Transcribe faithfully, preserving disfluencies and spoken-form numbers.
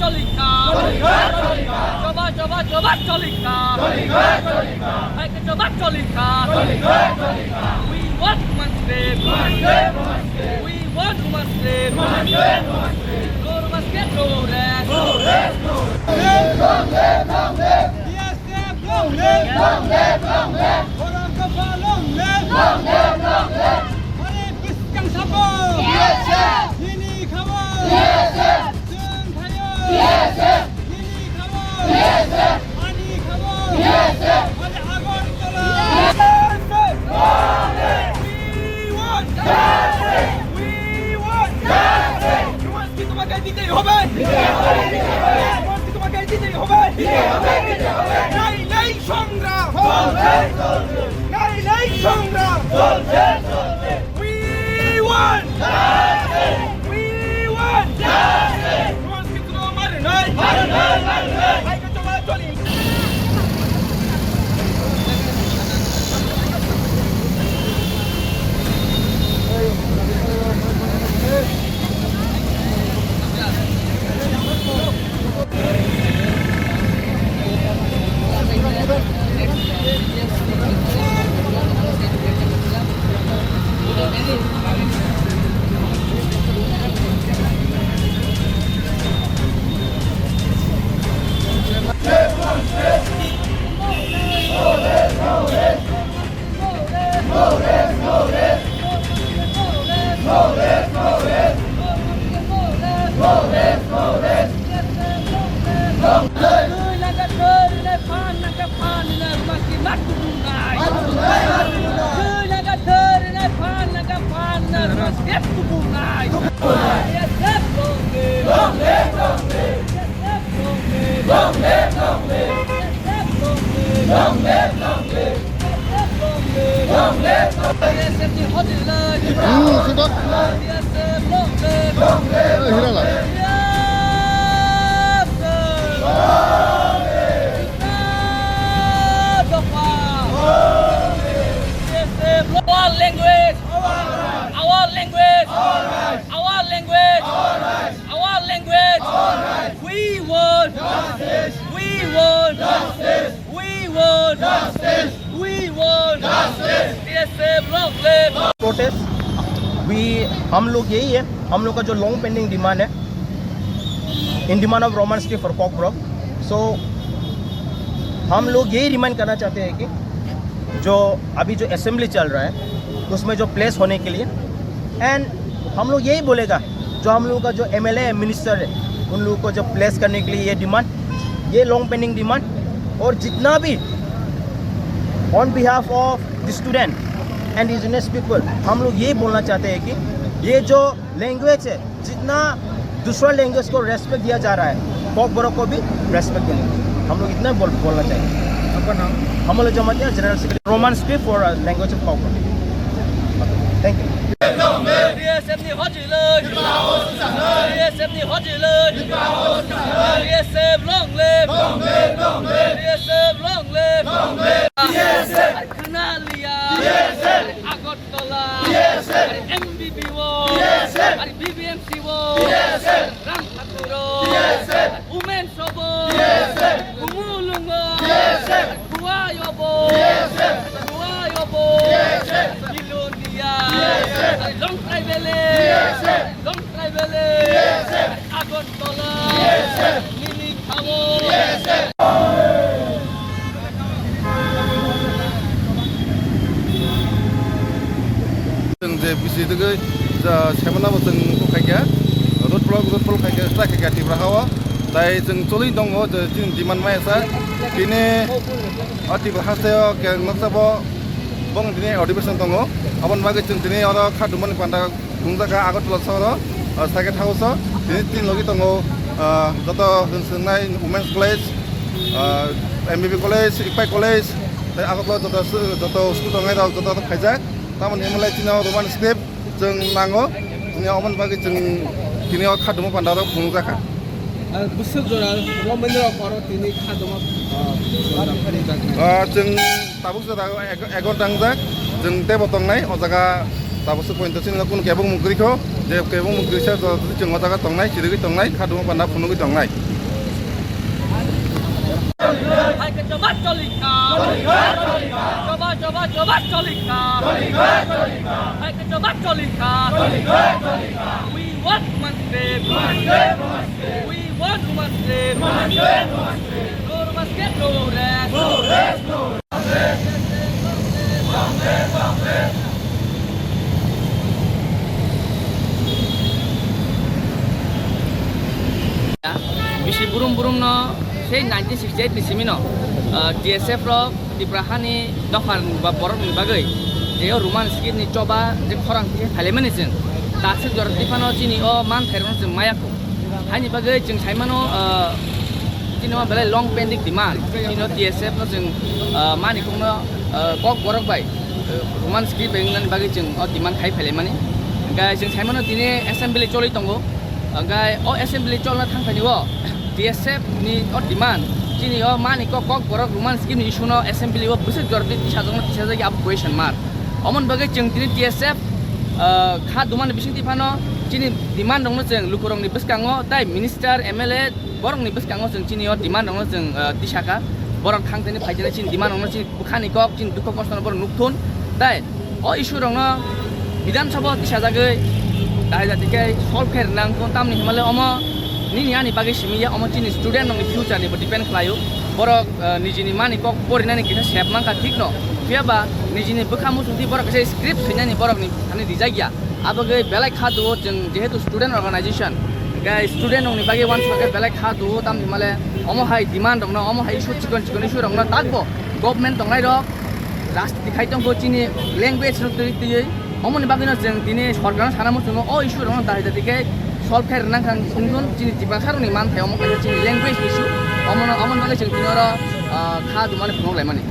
চলিকা। চলিকা, চলিকা। জবা, জবা, জবা চলিকা। চলিকা, চলিকা। ভাইকে জবা চলিকা। চলিকা, চলিকা। We want Roman script. Roman script, Roman script. We want Roman script. Roman script, Roman script. No Roman script, no rest. No rest, no rest. Long live, long live, long live. B S F, long live, long live, long live. Borok Dopha, long live. Long live, long live. Hare Krishna Sabo. B S F. Nini khabo. B S F. Chwng thaio. B S F. Nini khabo. B S F. Ani khabo. B S F. Ani Agartala. B S F. We want justice. We want justice. Roman script তোমাকে দিতেই হবে। দিতেই হবে, দিতেই হবে। Roman script তোমাকে দিতেই হবে। দিতেই হবে, দিতেই হবে। ন্যায়, ন্যায় সংগ্রাম। চলছে, চলছে। ন্যায়, ন্যায় সংগ্রাম। চলছে, চলছে। We want justice! We want justice! Roman script no মারে নাই! মারে নাই, মারে নাই! ভাইকে চলা চলি! Hmm, sedap. Eh, hirala. Our language! Our language! Our language! Our language! We want! We want! We want justice! We want justice! P S F long live! Protest, we, हम लोग यही है, हम लोग का जो लॉन्ग पेंडिंग डिमांड है, in demand of Roman script for Kokborok. So हम लोग यही रिमाइंड करना चाहते हैं कि जो अभी जो असेंबली चल रहा है, उसमें जो प्लेस होने के लिए, एंड हम लोग यही बोलेगा, जो हम लोगों का जो एमएलए है, मिनिस्टर है, उन लोगों को जो प्लेस करने के लिए ये डिमांड, ये लॉन्ग पेंडिंग डिमांड, और जितना भी on behalf of the student and indigenous people, हम लोग ये बोलना चाहते हैं कि ये जो लैंग्वेज है, जितना दूसरा लैंग्वेज को रेस्पेक्ट दिया जा रहा है, कॉकबोरोक को भी रेस्पेक्ट देने की, हम लोग इतना बोल, बोलना चाहिए। आपका नाम? हम लोग Jamatia general secretary, Roman script for language of Kokborok. Thank you. P S F ni hojiloi. P S F ni hojiloi. P S F long live. P S F long live. Khna liya. Agartala. M B B o. B B M C o. Ram Thakur o. Women Sobo. Khumulwngo. Buai obo. Buai obo. Bilonia. Long Tribal. Long Tribal. Agartala. Nini khabo. Chwng je bisi tugwi, ja, seven abo chwng khaikha, road block, road block khaikha, strike khaikha Tripura hao. Tai chwng choli tongo, je chini demand maya sa. Tini o Tripura haste o ke noksa bo bong tini adhibeson tongo. Aboni bagwi chwng tini oro kha dumani panda phunukjak kha Agartala sohoro, o, Circuit House o. Tini tin logi tongo, o, joto chwng swngnai Women's College, o, M B B College, Ipai College, tei Agartala joto, joto school tongnai rok joto khaijak. Tamoni M L A chini o Roman script chwng nango, chini oboni bagwi chwng tini o kha dumani panda rok phunukjak kha. Bwswk jora romani rok oro tini kha duma, ah, phunukjak nai. Ah, chwng tabuk jora ego, ego tangjak, chwng teibo tongnai o jaga tabuk se point chini kunu kebeng mung kwrwi kho, je kebeng mung kwrwi sa jora chwng o jaga tongnai, chirigwi tongnai, kha duma panda phunugwi tongnai. Hai ke choba cholikha. Choba, choba, choba cholikha. Hai ke choba cholikha. We want Roman slave. We want Roman slave. No Roman slave, no rest. Bisi burum burum no sei nineteen sixty eight ni simi no, ah, T S F rok Tipra hani dopha ba borok ni bagwi je o Roman script ni choba je khorang khe phailaimani chwng. Daswk jora tiphano chini o manthai rokno chwng maya kho. Haini bagwi chwng saimano, ah, chini o belai long pending demand. Chini o T S F no chwng, ah, mani kokno, ah, kok borok bai, ah, Roman script bai wngnani bagwi chwng o demand khai phailaimani. Hwnkhe chwng saimano tini assembly choli tongo. Hwnkhe o assembly cholna thangphani o T S F ni o demand, chini o mani kok, kok borok Roman script ni issue no assembly o bwswk jora twi tisajakno tisajagya abo question mark. Omoni bagwi chwng tini T S F, ah, kha dumani bisingtwi phano chini demand rokno chwng lukurokni bwskango tai minister, M L A borokni bwskango chwng chini o demand rokno chwng, ah, tisaka. Borok thang tini phai tini chini demand rokno chini bwkhani kok chini dukho kosto no borok nukthun. Tai o issue rokno Bidhan Sabha tisajagwi dai jati khe solve khe rwnang kho, tamni hwnmale omo nini ani bagwi simi ya, omo chini student rokni future ni bo depend khlaio. Borok, ah, nijini mani kok porinani kisa sep mankha thik no, phiya ba nijini bwkha muchungtwi borok kisa script swinani borokni thani rijak ya. Abagwi belai kha duo chwng jehetu student organization, hwnkhe student rokni bagwi uansukha khe belai kha duo, tamni hwnmale omo hai demand rokno, omo hai issue chikon chikon issue rokno takbo government tongnai rok rajniti khai tongkho chini language no twi twiwi. Omoni bagwino chwng tini sorkarno sana muchungo o issue rokno dai dati khe solve khai rwna kha wngthun chini Tiprasa rokni manthai omo kaisa chini language issue. Omono, omoni bagwi chwng tini oro, ah, kha dumani phunuk laimani.